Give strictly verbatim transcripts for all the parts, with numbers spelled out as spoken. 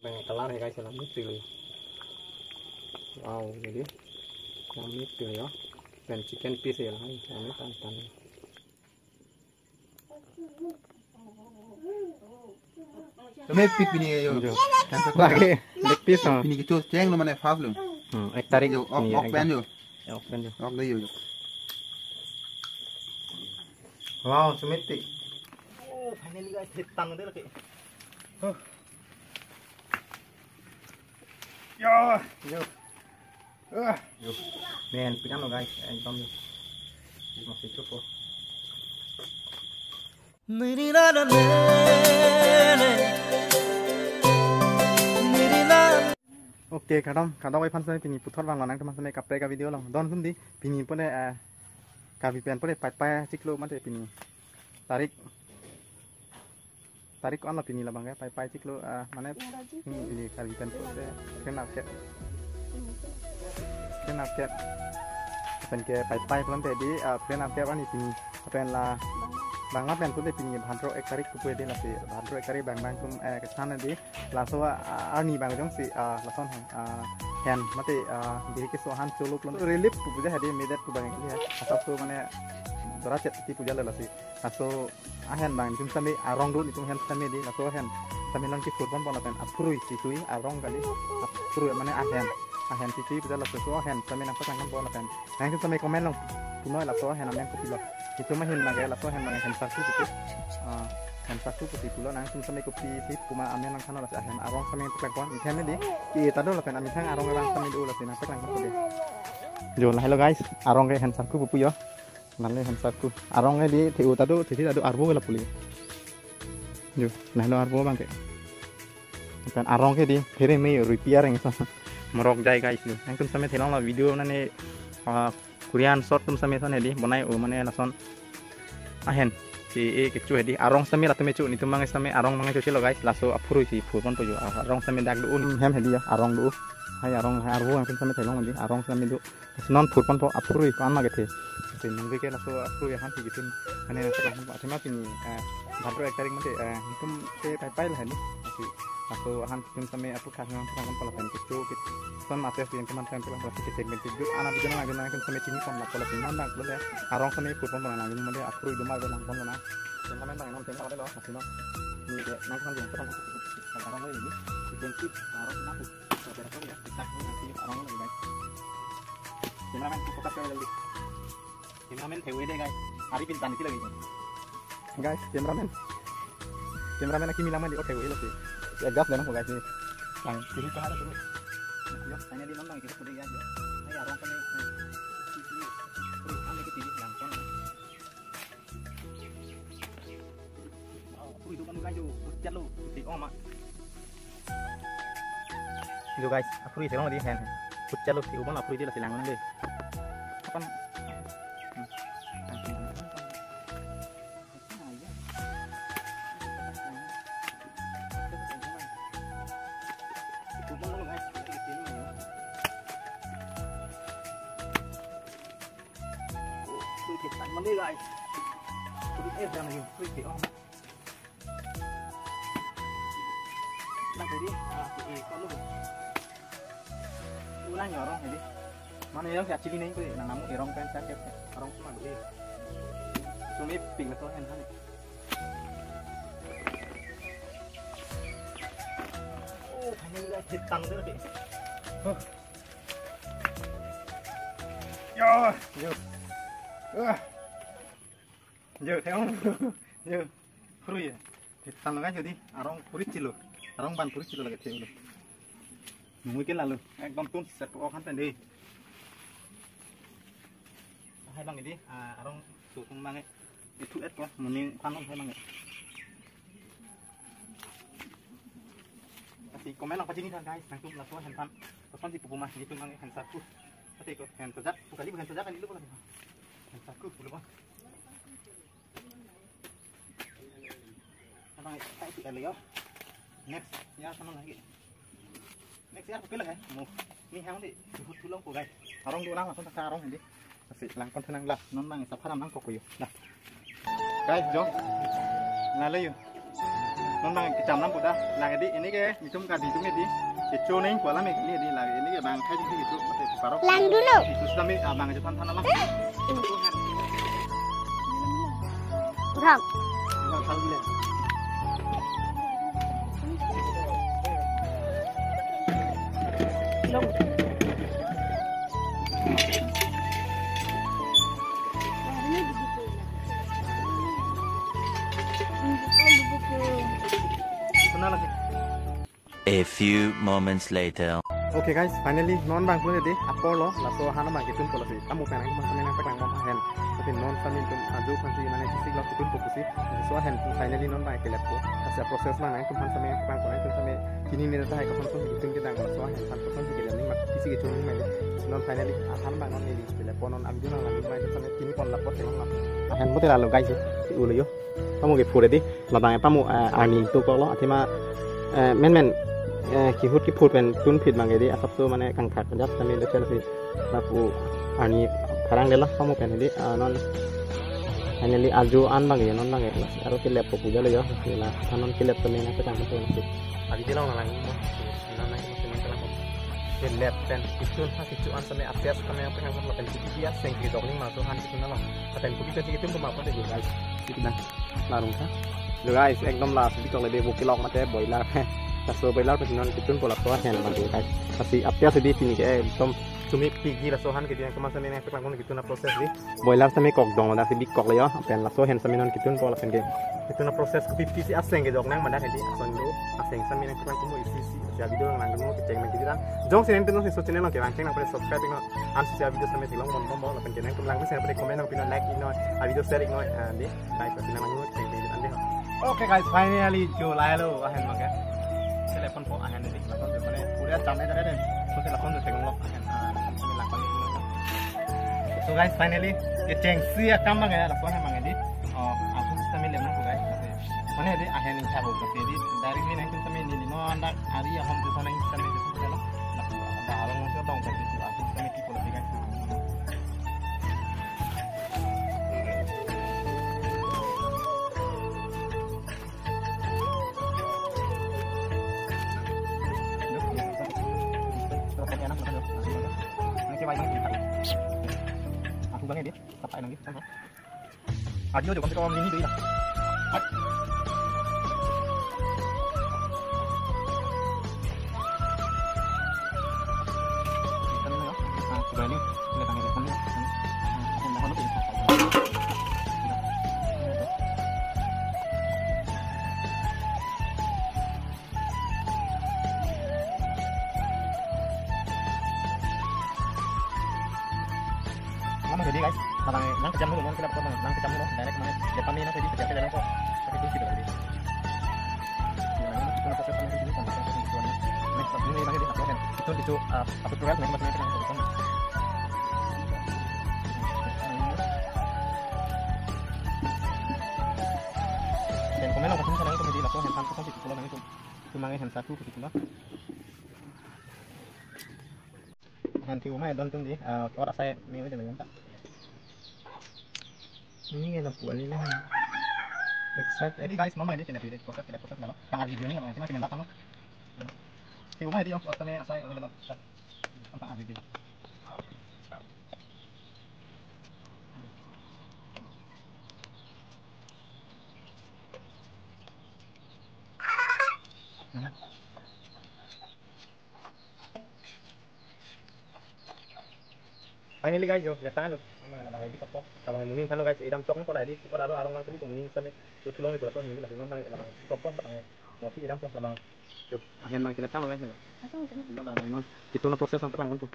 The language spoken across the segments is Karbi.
Bang color hai guys, alam mix lo. Wow, jadi alam mix lo ya. Dan chicken piece ya, alam mix tan tan. Tumi pit pini yo. Lagi, leg piece, ha. Pini kecheng lo mane first lo. Hmm, ek tarik. Yo, ok, ok, pen yo. Ya, ok, pen yo. Ok, dei yo. Wow, sumit ti. Oh, finally guys, hit tang dei lagi. Huh. Yo. Yo. Ah. Yo. Men, pikan lo guys, ekdom. Masih cukup. Okay, kadom, kadom aphan sami pini puthot vanglo, nangtum aphan sami kaprek avideo lo. Don sum dei, pini pune, eh, Karbi pen pune paipai chiklo mate pini. Tarik, tarik ko-an lo pini labang ke, paipai chiklo, eh, mane, hmm, ini Karbi pen pune, kenal ke. Kenal ke. Pen ke paipai pulote dei, eh, kenal ke ani pini. Pen la bang lapen pute pini bhandro ek tarik kupu dei, lasi bhandro ek tarik bang bang tum, eh, kesan dei, laso, ah, arni bang jongsi, ah, lason hen, ah, hen mate, ah, diri keso ahan cholo pulo relief pu puja hadi medet pu bang kili ha. Asap so mane dora chet ti puja lo lasi. Laso ahen bang tum sami arong do, netum hen sami dei, laso ahen sami nang kifur pon pon lapen aphurui sisui arong kali, aphurui mane ahen, ahen sisui puja laso so ahen sami nang pasang pon lapen nangtum sami comment long punoi laso ahen amen kopilo. Netum ahin lake laso ahen mane hen sarku pupu. Ah, hen sarku pusi pulo, nangtum sami kopi si puma amen nangthanlo, laso ahen arong sami peklang pon. Ihem dei. Ke ta do lapen amethang arong abang sami do, lasi nang peklang pon dei. Jo, lahelo guys, arong ke hen sarku pupu yo. Nale hen sarku. Arong ke dei, the-o ta do, the-thi ta do, arvo ke lapu le. Jo, lahelo arvo abang ke. Lapen arong ke dei, phere me repair ingso. Morok jai guys, dei. Nangtum sami theklonglo video nane, ah, Korean short tum sami son dei, bonai o mane lason ahen. Si e kecho dei, arong sami latum kecho, netum bang sami arong bang kecho chelo guys, laso aphurui si phur pon po jo, arong sami dak do un hem dei ya, arong do. Hai arong, hai arvo nangtum sami theklong dei, arong sami do. Non phur pon po aphurui ko-an ma kethe. Si nungve ke laso aphurui ahan si kitum. Ane laso ahan athema pini, eh, bhandro ek tarik mate, eh, netum ke paipai la hali. Si laso ahan kitum sami aphu khas nang pon pon lapen kecho kit. Son mate si yang teman teman pon si kecek bentuk dut. Ana bijan nang nang sami chini pon la pon la pon nang pon le. Arong sami phur pon pon nang mate aphurui do ma do lang pon na. Teman nang nang teman lo, masih no. Ni ke nang kan yang teman. Arong ini. Bentuk arong na. Cameraman ko focus kar lagi. Cameraman thewe dei guys. Ari pintan isi lagi. Guys, cameraman. Cameraman aki milang mandi, okay, welo sih. Ya gas deh, guys, ini. Lang, kiri ke arah dulu. Yo, tanya di nonton gitu, sudah ya, yo. Ayo, orang kami. Terus kami ke T V langsung. Aphurui do kan guys, jo, chalo, si oma. Jo guys, aphurui theklong dei hen. Chalo, si oma aphurui dei, lasi lang dei. Apan. Aphurui ke tan mane guys. Aphurui eh jam lagi, aphurui ke om. Nah, jadi, ah, eh, kalau ulang ya orang jadi. Mana yang kayak cili nih, gue, nah, namu erong kan sakit, erong cuma dua. Sumi ping betul kan, kan. Oh, hanya lihat hitam tuh, deh. Huh. Yo, yo. Wah. Jo, theo. Jo. Aphurui ya. Kita laga jadi arong puri chilo. Arong ban puri chilo lagi theo lo. Nunggu ke lalu. Ekdom tun set ok han tende. Hai bang ini, ah, arong sutung bang itu et ko muni panon hai bang. Kasi komen apa jenis kan guys, langsung langsung hantam. Langsung di pupu mas gitu bang hansaku. Tapi ko hansa jak, bukan di hansa jak kan dulu kan. Hansaku dulu bang. Abang, kita itu kali ya. Next, ya sama lagi. Next ya, oke lah ya. Mau ni hang di, suhu tulung ko guys. Arong dua orang langsung tak arong ini. Kasi langkon tenang lah. Non bang, isa param nang koko yo. Dah. Guys, jom. Lalo yo. Non bang kechamnang pu ta. Lake di, ini ke, itum kadi itum ke di. Kecho neng kuala me kali di, lake ini ke bang khai di kecho, pate parok. Lang dulu. Itu sudah me, ah, bang kecho than than alam. Utham. Utham, salam dulu. Long. A few moments later. Okay guys, finally non bang pun di apor lo, laso han bang ketun polo si. Kamu penang kamu sampai nang penang kamu hen. Tapi non sampai itum aju kan si mana sisi lo ketun polo si. So hen finally non bang kelep ko. Kasi proses bang nang itum han sampai nang penang ko nang itum sampai kini ni ta hai kapan pun itum kita nggak so hen han kapan pun kita ni mak kisi kechung ni mai. Non finally han bang non ni kelep ko non abdul nang lagi mai sampai kini pon lapor si non. Hen mo te lalo guys, si ulo yo. Kamu ke pura di, labang apa mo, eh, arni tu kok lo, athema, eh, men men, eh, kihut kiphur pen tun phit bang di, asap tu mane kangthak, jap kami le chel si, lapu arni parang de la, kamu pen di, ah, non, finally aju an bang di, non bang di, la, aro kelep ko puja le yo, la, non kelep kami na petang tu si. Abi di long lang mo, non lang mo, non lang mo. Kelep pen, kitun ha, kitu an sampai apias kami yang pengen lapen kitu dia, seng kidok ning masuk han kitun lo. Lapen kopi pen kitu pun apa deh guys. Kita. Larung ta. Yo guys, ekdom last di kok lebe bukilok mate boiler. Laso boiler pesinon kitun pola so hen bang guys. Pasi apya sidi pini ke ekdom cumi pigi laso han ke dia kemasa nene peklang kon kitun na proses di. Boiler sami kok dong mada sidi kok le yo. Pen laso hen sami non kitun pola pen ke. Kitun na proses kopi pisi aseng ke jok nang mada hedi. Aseng do. Aseng sami nang peklang kumu isi isi. Sia video nang kumu keceng nang kidiran. Jong sinen pun si so channel ke rangkeng nang pada subscribe ikno. An sia video sami silong mon bom bom lapen kenang tum lang bisa pada komen nang pina like ikno. A video share ikno. Ah, di. Guys, pasti nama ngut, thank you, thank you. Okay guys, finally jo lahelo ahen mangke. Telepon po ahen di, telepon po mane pura cham hai dare de. So telepon jo telepon lok ahen. Ah, telepon lak pali. So guys, finally kechengsi akam mangke, laso ahen mangke di. Oh, aku system ini mana guys. Mane di ahen ini sabo kasi di. Dari ini nanti kami ini lima anak hari ahom tu sana ini kami tu sana. Nah, ada orang masih dong tapi tu aku kami tipu lagi guys. Aku kan ini, tak pakai lagi. Adio juga kita orang ini deh. Kamu jadi guys, kalau nang kejam dulu, nang kejam dulu, nang kejam dulu, direct mana? Depan ini nanti kejam ke dalam kok. Tapi itu sih tadi. Itu proses sama itu kan, proses itu kan. Next ini lagi di aku kan. Itu itu ah, apa tutorial, next masih kan. Dan komen lo, masih sana itu di lakukan, kan, kan, itu pulang itu. Cuma yang satu begitu lah. Nanti umai don tum di, ah, ora saya ni udah lagi tak. Ini kan aku ini lah. Exact. Jadi guys, mama ini kena pilih, kosong, kena kosong, kalau tanggal video ini, nanti makin mantap, no? Di umai di, yang kosong ini, saya udah dapat. Apa hari ini? Finally guys, yo, ya tahan lo. Sama ada lagi tepok, sama yang mungkin kan lo guys, idam tok ko lagi, ko ada arong lang tadi ko mungkin sana, itu tulong itu apa mungkin lagi memang ada tepok, sama yang mau idam tok sama. Yo, akhirnya kita tahu guys. Kita tahu proses sampai kan tuh.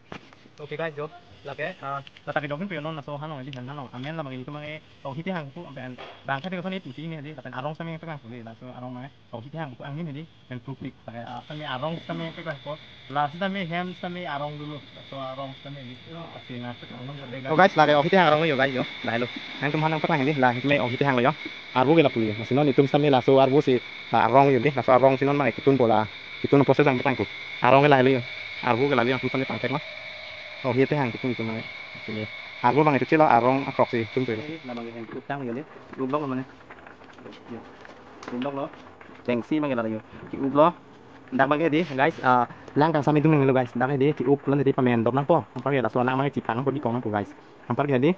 Okay guys, yo, lake, ah, lata ke dogin pe non laso hanong di hanong. Amen la bagi itu mange, oh hiti hang ku, amen. Bang kati ko soni tusi ini di, lapen arong sami yang pegang suli, laso arong mange. Oh hiti hang ku angin di. Yang tupik, saya, ah, kami arong kami ke ko. Last kami hem kami arong dulu. So arong kami gitu. Pasti ngasih arong gede. Oh guys, lagi oh kita arong yo guys yo. Lahelo. Yang tum hanang petang ini lah kami oh kita hang lo yo. Arbu ke lapu yo. Masih non itum kami laso arbu si, ah, arong yo deh. Laso arong si non mang ikutun bola. Ikutun proses yang petang ku. Arong ke lahelo yo. Arbu ke lahelo yang tum kami pangtek lo. Oh kita hang itum itum mang. Sini. Arbu mang itu cilo arong akrok si itum tuh. Ini nama yang utang yo deh. Rublok lo mana? Yo. Rublok lo. Tengsi abang ke lalo yo. Ki-up lo. Dak abang ke di, guys, ah, lang kangsam idung lo, guys. Dak ke di, ki-up lo di pamen dop nangpo. Anparke laso anak abang ke chipang nangpo, bikong nangpo, guys. Anparke di,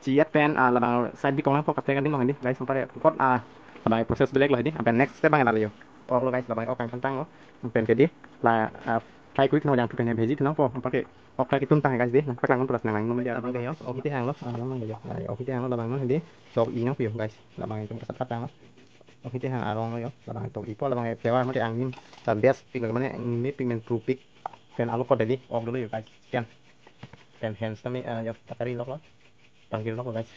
chi-et pen, ah, labang side bikong nangpo, kaprek ading lo di, guys. Anparke kot, ah, labang process belek lo di. Anpen next step abang ke lalo yo. Ok lo, guys, labang ok kangkantang lo. Anpen ke di, la, ah, fry quick no, jangthu pen bheji thu nangpo. Anparke ok fry kitum tang, guys, di. Nangpaklang plus nang lang no media. Labang ke yo, ok hiti hang lo. Ah, labang ke yo. Ah, ok hiti hang lo, labang no di. Tok-i nangpo yo, guys. Labang ke tum kasat katang lo. Ok hiti hang arong lo yo, labang tok-ipo, labang flavor mate angnim ta best pik lo, mane angnim pik, men pru pik. Pen alo ko dali ok dolo yo, guys. Pen, pen hands tame, ah, yo, takari lok lo. Panggil lok lo, guys.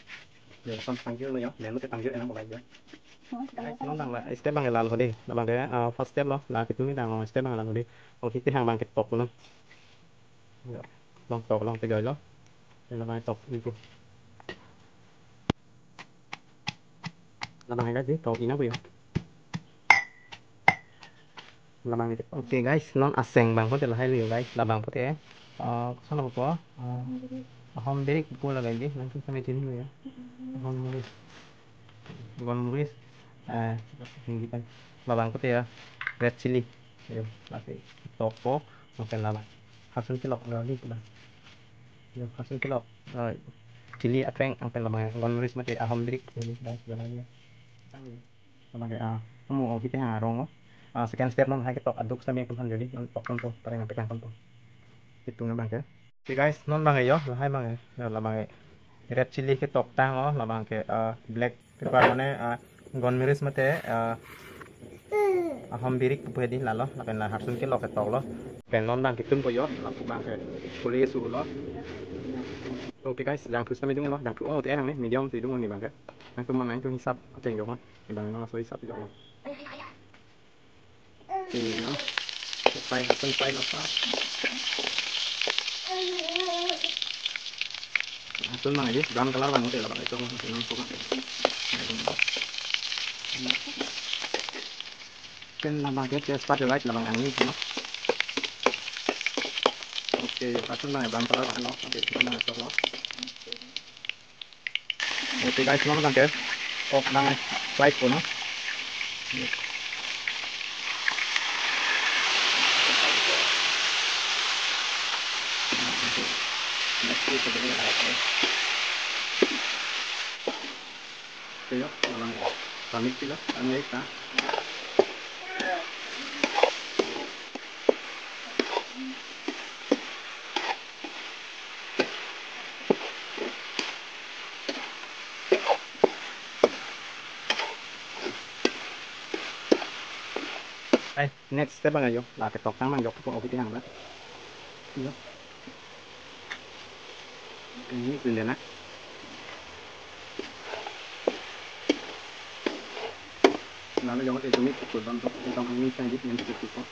Yo, son panggil lo yo, men lo te panggil enang ko, guys, yo. Guys, non abang la, step abang lalo di. Labang ke, ah, first step lo, la kitum ni dang lo, step abang lalo di. Ok hiti hang abang ke tok lo. Yo, long tok, long te goi lo. Labang tok ipo. Labang ke di, tok-i nangpo yo. Labang ke. Ok, guys, non aseng abang pote lahai lo yo, guys. Labang pote, ah, koson nangpo, ah, ahom birik pu lagai di, nangtum sami chini lo yo. Ahom birik. Golmoris, ah, hindi pa. Labang pote ya, red chili. Yo, lasi tokpo, anpen labang hasun kelok, lalo di, labang. Yo, hasun kelok, ah, chili ateng, anpen labang golmoris mate ahom birik. Yo, guys, labang ya. Labang ke, ah, kamu ok hiti hang arong lo. Ah, second step non lahai ketok aduk sami tum han jodi, non tok tum to, pareng apek lang tum to. Itum abang ke. Ok, guys, non abang ke yo, lahai abang ke. Yo, labang ke. Red chili ketok tang lo, labang ke, ah, black pepper mane, ah, golmoris mate, ah, ahom birik pu di lalo, lapen la hasun kelok ketok lo. Pen non abang kitumpo yo, lapu abang ke pule su lo. Ok, guys, jangthu sami idung lo, jangthu, oh, te nang ni medium si idung ni abang ke. Nangtum man nangtum hisap ateng yo, abang nang so hisap yo. Ini ya. Fry, hasun fry lo, fry. Hasun abang di, brown color abang hote labang, itu hasun nangpo. Pen labang ke tejpat, guys, labang angin, no? Ok, hasun abang brown color abang lo. Ok, hasun abang lo. Ok, guys, non abang ke ok abang fry po, no? Ok, yo, abang pamit sila, ang ta. Ai, next step abang yo, la ketok tang abang jokpo, ok hiti hang abang. Yo. Ini sendena. Lalu jokpo itu ni pukul bang tok, bang angin saya di, yang pukul.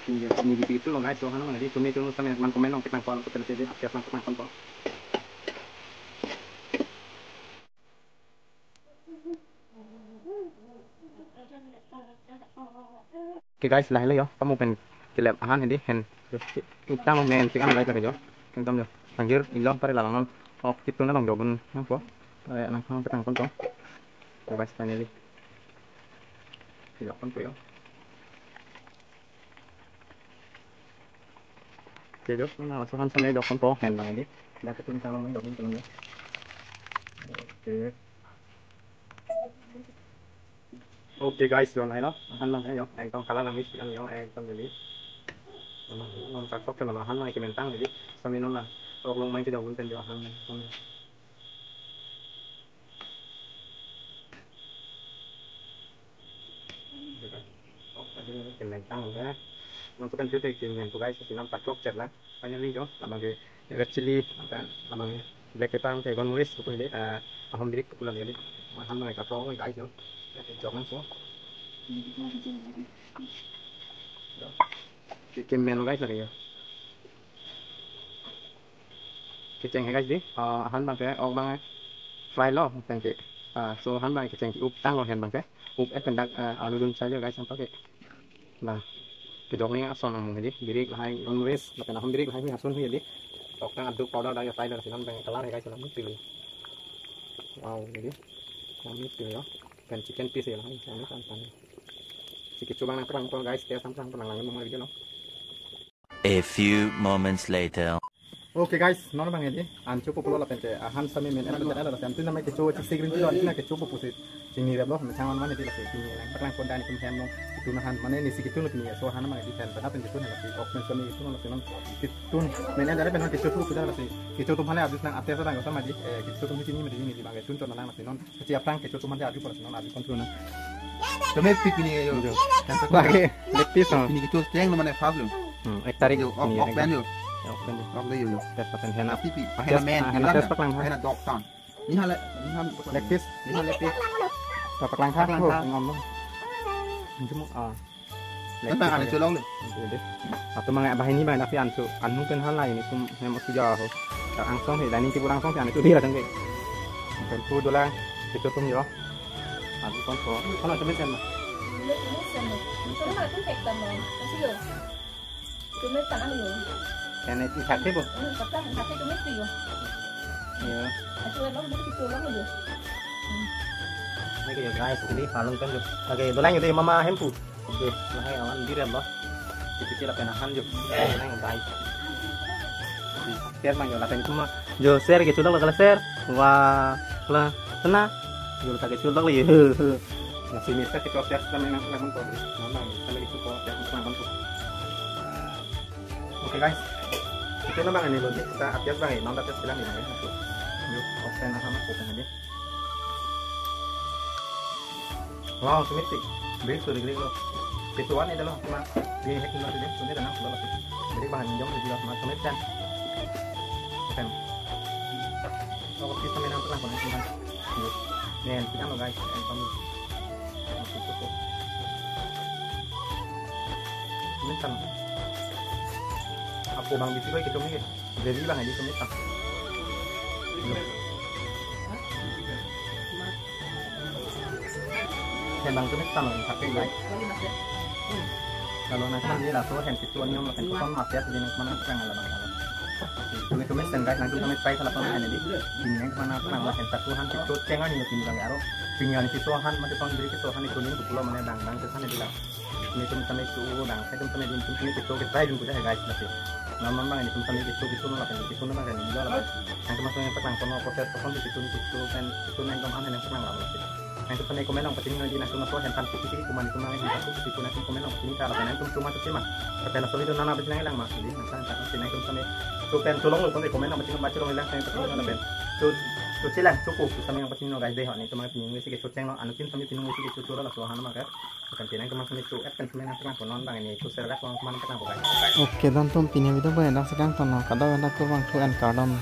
Ini, ini di itu lo, guys, so kan lagi tumi tumi sama man komen lo, kita kalau kita jadi, kita langsung komen lo. Ok, guys, lahai lo yo, kamu pen kelep ahan hedi hen. Utang lo men sik an lai lagi yo. Kengtom yo. Tanggir ilong pare lalang non. Ok, itu na long jogun nangpo. Pare nang kang ketang pon to. Ok, guys, finally. Ilok pon to yo. Ok, jo, na laso han sampai dok pon to, hen bang di. Dak ketum tang lo dok pon to. Ok. Ok, guys, yo nai lo. Han lang yo. Ekdom color lang mix lang yo. Ekdom jadi. Nang tak sok ke lo han lang ke mentang jadi. Sami non lang. Sok long main ke jauh ten yo han lang. Ok, mentang ya. Nang tu kan kita ke men tu, guys, si nang tak sok cek lang. Finally yo, labang ke red chili, apa, labang ke black pepper, ke golmoris, itu dia, eh, ahom birik pulang jadi. Mahan mereka pro, guys, yo. Jadi, jangan so. Yo. Bikin menu, guys, lagi yo. Kecheng hai, guys, di. Eh, han abang ke, ok abang ke fry lo, thank you. Ah, so han abang ke kecheng ki-up tang lo, han abang ke. Up et pendak, eh, alu dun saja, guys, sampai ke. Nah, kedok ni ason nang mung hedi, birik lahai golmoris, lapen ahom birik lahai hui hasun hui hedi. Tok tang aduk powder dak ya fry dak sinan bang color hai guys, sinan putih. Wow, jadi. Kami tu ya. Kan chicken piece ya, kami kan pan. Si kecho abang nangplang ko guys, test nangplang plang lang mo video lo. A few moments later. Okay guys, non abang edi, ancho pulo lapen te, ahan sami men en lapen te, lapen te, ancho namai kecho chik green pilo, ancho na kecho pusi, chini rep lo, methang man man edi lasi, chini nangplang ko dan itum hem lo, itum ahan, mane nisi ketun lo chini, so ahan abang edi, pen pen atum ketun lasi, ok men sami ketun lasi non, ketun, men en dari pen non kecho pusi lasi, kecho atum hale abis nang ate sa dang ko sama di, eh, kecho atum chini mati chini di bang ketun chon lang lasi non, kechi aplang kecho atum hale abis lasi non, abis kontrol na. Tumi pik pini yo. Jo. Lagi, lepis, oh. Pini kecho cheng lo mane fast lo. Hmm, ek tarik Yo, ok, ini, ok, ek ben yo. Ya, ok ben. Ok le yo yo. Test pakai hena. Pipi, Test, hena men, ah, hena hena test lang. Paklang, ha? Hena dog tan. Ni hale, ni hale. Lepis. Ni hale lepis. Paklang, ha? Paklang, Oh, ha? Ngom lo. Jumuk, ah. Kan bang ane cholong le. Jadi, atau mangai bahini bang tapi ansu, anu kan hal lain itu memang sudah ho. Angsong he, dan ini kurang song si anu itu dia datang ke. Tentu dolang, itu tum yo. Anu kon ko, kalau temen kan. Tumit kan ang yun. Kaya na itin sakti po. Hmm, kapag ang sakti tumit ko yun. Iya. At wala lang dito lang yun. Okay, guys, jadi palong kan. Okay, dolang yun, mama hempu. Okay, lahai awan dire lo. Itu sila penahan yun. Dolang yun, guys. Share man yun, lapen kuma. Jo share ke chudak la share. Wa la tena. Jo ta ke chudak la yun. Nasi misa kita share sama yang lain pun. Mama, kita lagi support yang lain pun. Okay guys, itu na bang ini loh, kita apias bang ini, non apias bilang ini ya. Yuk, open apa mas open aja. Wow, sumit sih, beri sudah gede loh. Pituan ini loh, cuma di hack dulu aja, sumit tenang, sudah pasti. Jadi bahan minjem lebih loh, mas sumit kan. Open. Oh, kita main apa lah, teman? Yuk, nih, kita mau guys, yang kamu. Minsan. Apo bang bisi ko itum ni. Jadi bang aja minsan. Yan bang tumit tano yung kape, guys. Kalau nang kan dia laso hen situ anyong makan kuton mati ya, jadi nang mana kurang ala bang. Tumit tumit sen guys, nang tumit try salah pernah ini. Ini yang mana kurang lah hen satu han situ cengan ini tinggi bang aro. Tinggi situ han mati tahun beri situ han itu nih pulau mana bang bang ke sana bilang. Ini tum kami itu bang, saya tum kami di tum kami itu kita itu kita guys nanti. Nama bang ini tum kami itu itu nama kan itu nama kan ini lah. Yang termasuk yang terang kono proses kono di situ itu kan itu yang tum aneh yang terang lah. Yang tum kami komen yang penting lagi nanti masuk yang tanpa sisi kuman itu mana yang satu sisi kuman itu komen yang penting kalau kan itu cuma itu mah. Tapi yang itu nama penting yang mas ini nanti yang tum kami itu kan tolong lu komen yang penting baca dong yang penting mana ben. Tuh tuh sila cukup sama yang penting guys deh ini cuma penting sih kita ceng lo anu tim kami penting sih kita lah tuh hana mah. Kan pinang kemas ni tu, kan pinang terang konon bang ini tu sergak uang kemana terang bukan. Oke, dan tum pini video boleh dak sekarang tono kada kada kurang tu en kardom.